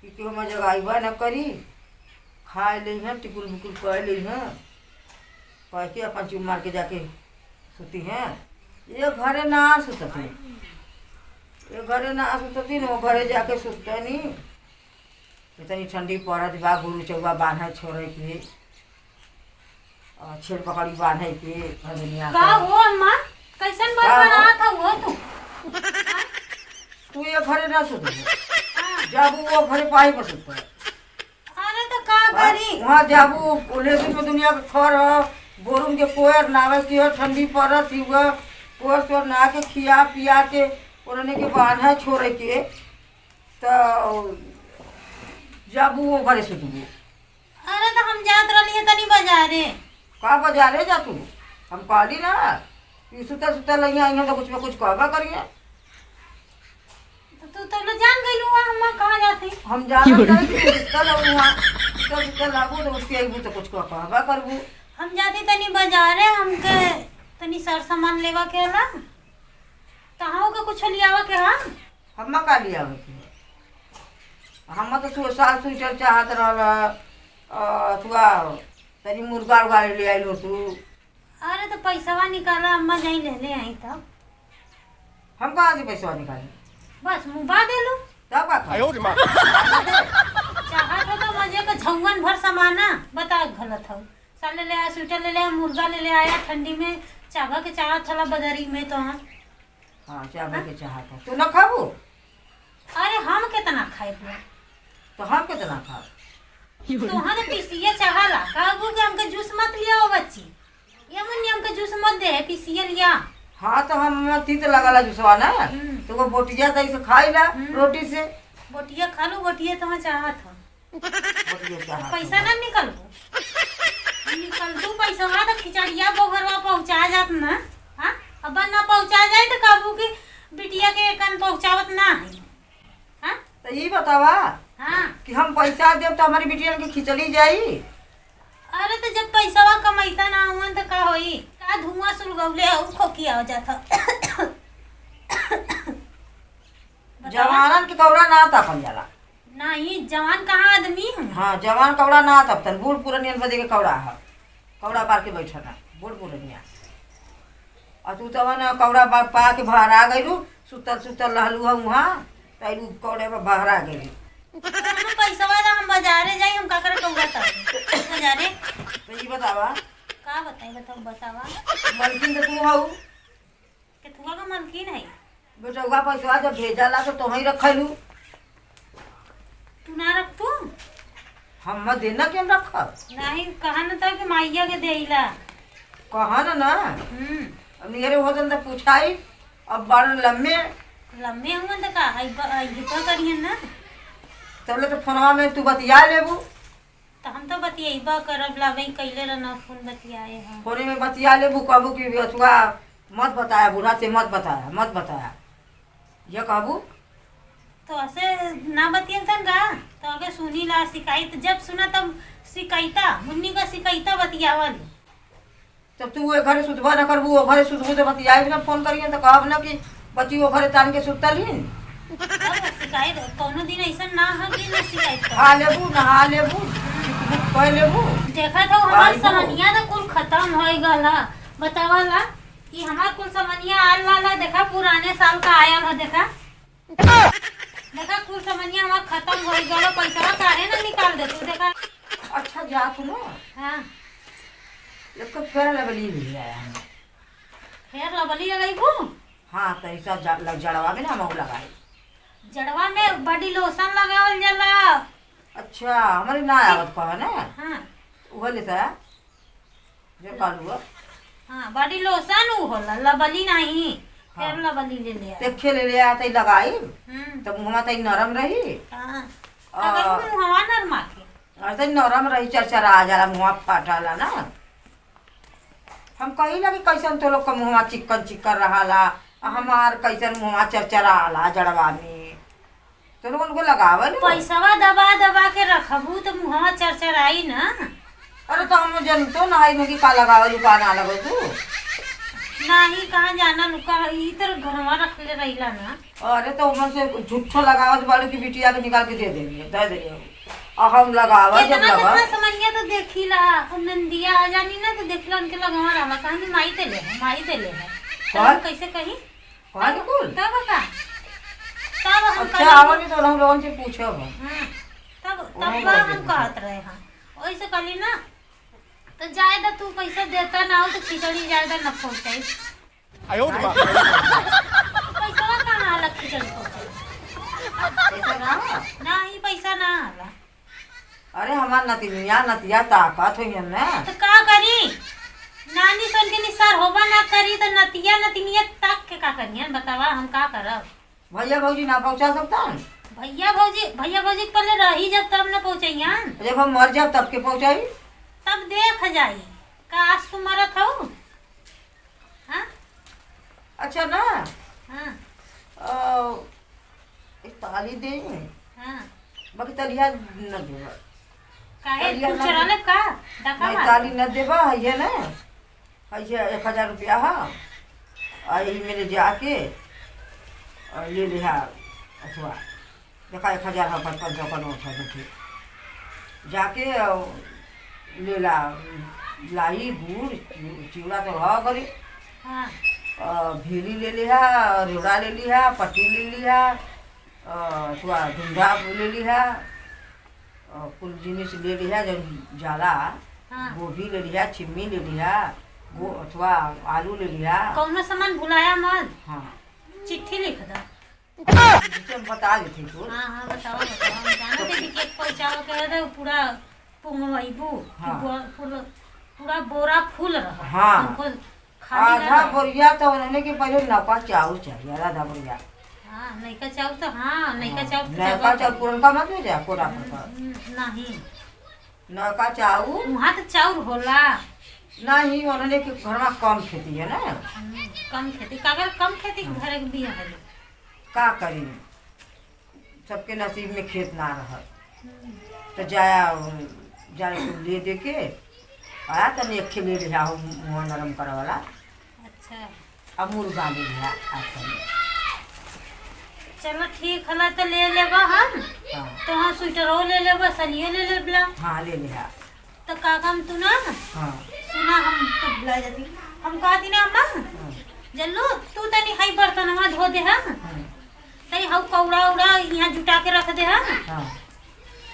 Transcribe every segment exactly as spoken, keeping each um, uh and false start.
कि हम जगाइबा न करी, खाए लेइहैं, टिकुल बुकुल कइ लेइहैं, कह के अपन चुप मार के जाके सुतिहैं। ये घरे ना सुतती, ये घरे ना सुतती, वो घरे जाके सुततनी। इतनी ठंडी पड़त बा, गोरू चउवा बान्हे छोड़े के, आ, छेड़ पकड़ी बान्हे के, भदनिया का का। हो अम्मा, कैसन मन का हो? बनावत हो तू? तू ये घरे ना सुतबू, हाँ। जाबू वो घरे पाही पर सुतबू। अरे तो का हाँ, करी? वहाँ जाबू, लेकिन में दुनिया के खर ह, गोरुन के कोयर नावे की ह, ठंडी पड़त ही हुआ, कोयर सोर ना के खिया पिया के, उन्होंने के बान्हे छोड़े के, तो जाबू वो घरे सुतबू। अरे तो हम जात रहली है तनी बाजारे। का बाजारे जा तू? हम कहली ना, ई सुतल सुतल रहिया, इन्हें तो कुछ में कुछ कहबा करिए। तो तू तो लो जान गइलू हुआ, हम कहाँ जाती? हम जानत नहीं कि तू सुतल रहू हुआ, सुतल सुतल रहबू तो उठ के अइबू तो कुछ कह-, कहबा करबू। हम जाती तनी बाजारे, हमके तनी सर सामान लेवा के होला, तहाँ के कुछ लियावा के हा। हम्मा का लियावे के? हम्मा तो तू साल स्वेटर चाहत रहल, अ, अथुआ तनी मुर्गा उर्गा ले आइल हो तू। अरे तो पैसवा निकाला, अम्मा जाई ले ले आई तब। हम कहाँ से पैसवा निकाली? बस मुँह बा देलू। तब का खाई? आयो रे माँ। चाहत हो तो मजे के झौवन भर समाना, बता गलत हो। साल ले ले आया, स्वेटर ले ले आया, मुर्गा ले ले आया, ठंडी में चाभा के चाहत हला बदरी में तो हाँ। हाँ, चाभा के चाहत है। तू ना खाबू? अरे हम कितना खाए पिए? तो हम कितना खाब? तोहर पीसिए चाहला, कहबू कि हमके जूस मत लियाओ बच्ची। ये मुन्नी हमके जूस मत दे, पीसिए लिया। हाँ, तो हम तीत लगाला जूसवा ना, हम्म। तो वो बोटिया तो ऐसे खाई ला हम्म। रोटी से। बोटिया खा लू, बोटिया तो हम चाहत हो। बोटिया चाहत पैसा हो। ना निकलबू। निकल तू पैसा तो खिचड़िया बोगरवा पहुँचा जात ना। हाँ, अब ना पहुँचा जाए तो कहबू कि बिटिया के एकन पहुँचावत ना है। हाँ? तो ई बतावा हाँ। कि हम पैसा देब तो हमारी बिटिया के खिचड़ी जाई? अरे तो जब पैसवा कमाइता ना हुआ तो का होई? का धुआं सुलगौले हो, खोखी आ जात ह। बतावा। जवानन के कौड़ा ना तापल जाला। नहीं, जवान कहाँ आदमी है? हाँ, जवान कौड़ा ना तपतन, बूढ़ पुरनियन बदे के कौड़ा है। कौड़ा बार के बैठल है, बूढ़ पुरनिया। और तू तवन कौड़ा बा-, पा के बहरा गइलू, सुतल सुतल रहलू है वहाँ, तैलू कौड़े में बहरा गइलू। तो हम पैसवा ला हम बाजारे जाई, हम का करे कौड़ा तब? बाजारे? तो ई बतावा। का बताई, बताओ, बतावा। मलकिन तो तू हऊ। केथुआ का मलकिन है? बेटौआ पैसवा जब भेजाला तो तोहई रखलू। तू ना रख तू? हम मत देना के हम रखब। नहीं, कहा न था कि माइया के देइला। कहा न ना। हम्म। अब नियरे हो जन तो पूछाई, अब बड़ लम्बे। लम्बे हुआ तो का, आई ब-, आई हिपा करिए ना। तबले तो फोनवा में तू बतिया लेबू। तो हम तो बतियैबा करब, लाबे कैले रहना फोन बतियाए हम। फोने में बतिया लेबू, कहबू कि अथुआ मत बताया, बूढ़ा से मत बताया, मत बताया, ये कहबू। तो ऐसे ना बतियन तन का, तो आगे सुनी ला शिकायत, जब सुना तब शिकायता, मुन्नी का शिकायता बतियावल। तब तू वो घरे सुतबा न करबू, वो घरे सुतबू तो बतियाए ना, फोन करिए तो कहब ना कि बच्ची वो घरे तान के सुतल ही। अब शिकायत कौनो दिन ऐसा ना हो कि ना शिकायत कर। खा लेबू, नहा लेबू, चिकबुक कर लेबू। देखा था हमार आई हो। समनिया तो कुल खत्म हो गला। बतावाला कि हमार कुल समनिया आल वाला देखा पुराने साल का आयल हो देखा। देखा कुल समनिया हमार खत्म हो गला, पैसा काहे ना निकाल दे तू देखा। अच्छा जा सुनो। हाँ। एक तो फेयर लवली ले आया हम। फेयर लवली लगैबू? हाँ, तो ऐसा जा-, लग जड़वा में ना हम लगाई। जड़वा में बॉडी लोशन लगावल जाला। अच्छा, हमारे ना आवत कहा ना। हाँ। उहे लेता है। जो कालू है। हाँ, बॉडी लोशन उ होला, लवली नहीं। हाँ। फेयर लवली ले ले आ। देखे ले ले आ, तई लगाई। हम्म। तो मुहवा तई नरम रही। हाँ। आ। अगर मुहवा नरमा के। अरे तई नरम रही, चरचरा जाला, मुहवा फाटाला ना। हम कही ना कि कैसन तो लोग का मुहवा चिक्कन चिक्कन रहाला, आ हमार कैसन मुहवा चरचराला जड़वा में। तो लोगन को लगावे ना। पैसवा दबा दबा के रखबू तो मुहवा चरचराई ना। अरे तो हम जनतो ना है कि का लगावे लू, का ना लगावे तू। नाही, कहाँ जाना लुका, ई तर घरवा रखले रहिला ना। अरे, तो ओमन से झूठो लगावत बाड़ू कि बिटिया के निकाल के दे देंगे, दे देंगे। आ हम लगावा जब केतना, लगा। केतना समनिया तो देखिला, हम नंदिया आ जानी ना तो देखिला उनके लगवा रहला, कहाँ में माई देले है, माई देले है। तो कौन? हम कैसे कही? कौन तब, कुल? तब का? तब हम अच्छा, कहली आवल तो हम लोगन से पूछब हम। हाँ, तब, तब उन्हें बा बोल हम के कहत पूछब। रहे हैं। ओइसे कहली ना, तो जाए दा, तू पैसा देता ना हो तो खिचड़ी जाए दा, न पहुँचाई। आयो रे बाप। पैसा कहाँ आला खिचड़ी पहुँचाई? पैसा ना आला? ना, ई पैसा ना आला। अरे हमार नतिनिया, नतिया ताकत होइहन ना। तो का करी? नानी सन के निसार होबा ना करी तो नतिया, नतिनिया ताक के का करिहन? बतावा, हम का करब? भैया भौजी ना पहुँचा सकता है? भैया भौजी, भैया भौजी के पहले रही जब तब न पहुँचैहन। जब हम मर जाब तब के पहुँचाई? तब देख जाई। का आज तू मरत हऊ? हाँ? अच्छा ना। हाँ। अ, एक ताली दे। हाँ। बाकी तलिया न देबा। काहे? तलिया तू न चोरा दे-, लेब का? डका नहीं, मार। ताली न देबा, है ये ना। है ये एक हजार रुपया है। आ, यही मेरे जाके, आ, ले लिहा, अथवा। देखा, एक हजार है, पचपन सौ का नोट है, देखिए। जाके, अ, ले ला, लाई, गुड़, चिवड़ा तो रहा घरे। हाँ। अ, भीली ले लिहा, रेवड़ा ले लिहा, पट्टी ले लिहा, अ, थोड़ा ढूंढा ले लिहा, अ, कुल जिनिस ले लिहा, जब जाला, हाँ। गोभी ले लिहा, छिम्मी ले लिहा, गो-, अथवा आलू ले लिहा। कौनो सामान भुलाया मत। हाँ। चिट्ठी लिख दो। हम बता देते कुल। हाँ, हाँ, बताओ, बताओ। हम जानत है कि केक पहुँचाओ के है तो पूरा पुंगवैबू, कि हाँ। बो-, पूरा, पूरा बोरा फुल रहा। हाँ। हमको खाली ना आधा रहे। बोरिया तो उन्होंने के पहले नौका चाउर चाहिए, आधा बोरिया। हाँ, नयका चाउर तो, हाँ, नयका हाँ, चाउर तो नयका जगह चाउर पर। पुरनका मत ले जा, कोरा पर हम्म, का। हम्म, नहीं। नौका चाउर। वहाँ तो चाउर होला। नहीं, उन्होंने के घर में कम खेती है ना। हम्म, कम खेती, काबर कम खेती हाँ। घरे के बिया है। का करी, सबके नसीब में खेत ना रहत। हम्म। तो जाया, जाए के ले दे के, आया तनी एक ठे ले लिहा हो, मुँह नरम करे वाला। अच्छा। अब मुर्गा ले लिहा, आ तनी। चलो ठीक हला, तो ले लेबा हम। हाँ। तो हम स्वेटरो ले लेबा, सनियो ले लेबला। हाँ, ले लिहा। तो का काम तू ना? हाँ। सुना, हम तो भुला जाती। हम कहती ना, अम्मा, हाँ। जल्लू, तू तनी हई बर्तनवा धो दे, हाँ? हाँ। तनी हऊ कौड़ा उड़ा यहाँ जुटा के रख दे, हाँ? हाँ।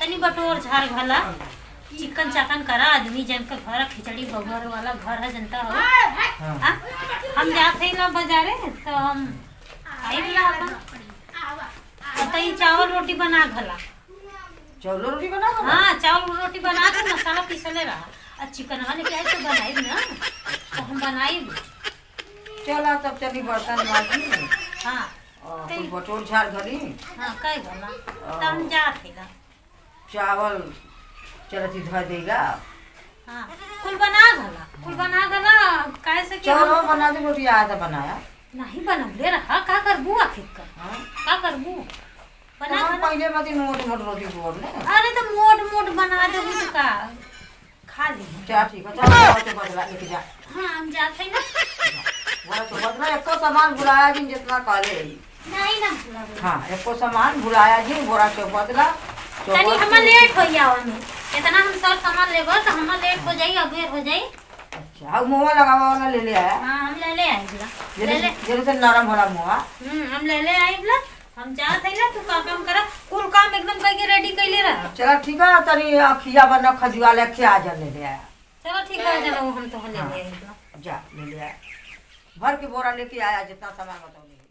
तनी बटोर झार घला, चिकन चाकन करा, आदमी जन के घर खिचड़ी बघर वाला घर है, जनता हो। हाँ। हाँ? हम जात हई ना बाजारे, तो हम आई ना अपन। तो तनी चावल रोटी बना घला। चावल रोटी बना घला? हाँ, चावल रोटी बना के मसाला पीसले रहा। आ चिकनवा लेके आई तो बनाई ना, तो हम बनाई। चला तब चली बर्तन माजी। हाँ। और तई कुल बटोर झाड़ घली। हाँ, कई घला। और त हम जात हई ना। चावल चलती धर देगा। हाँ, कुल बना घला, कुल बना घला, काहे से कि चावल हम बना दे, रोटी आया था बनाया। नहीं बनौले रहा, का करबू आखिर का? हाँ। का करबू? तो बना हम घला। पहले बती मोट मोट रोटी बोल ले। अरे तो मोट मोट बना दे, तो का? खा ली। चल ठीक है, चल, वहाँ से बदला लेके जा। हाँ, हम जात हई ना। वहाँ से बदला, एको सामान भुलाया जिन जितना कहले हई। नहीं ना भुलावे। हाँ, एको सामान भुलाया जिन, बोरा चौपतला, तनी चौपत हमार के लेट हो जाओ हमें। इतना हम सब सामान लेबो तो हमार लेट हो जाई, अबेर हो जाई। अच्छा, हाँ, मुँह लगावा वाला ले ले आया। हाँ, हम ले ले आई बिला। जैसे, ले ले। जैसे नरम होला मुँह। हम्म, हम ले ले आई बिला। हम जात हई ना, तू का काम करा, कुल काम एकदम कइके ready कइले रहा। चला ठीक है, तनी अखिया बना खजुआ ले, अखिया आ जा ले ले आया। चलो ठीक है, चलो हम तो ले हाँ। ले आइब। जा, ले ले आया। भर के बोरा लेके आया, जितना सामान बतौनी।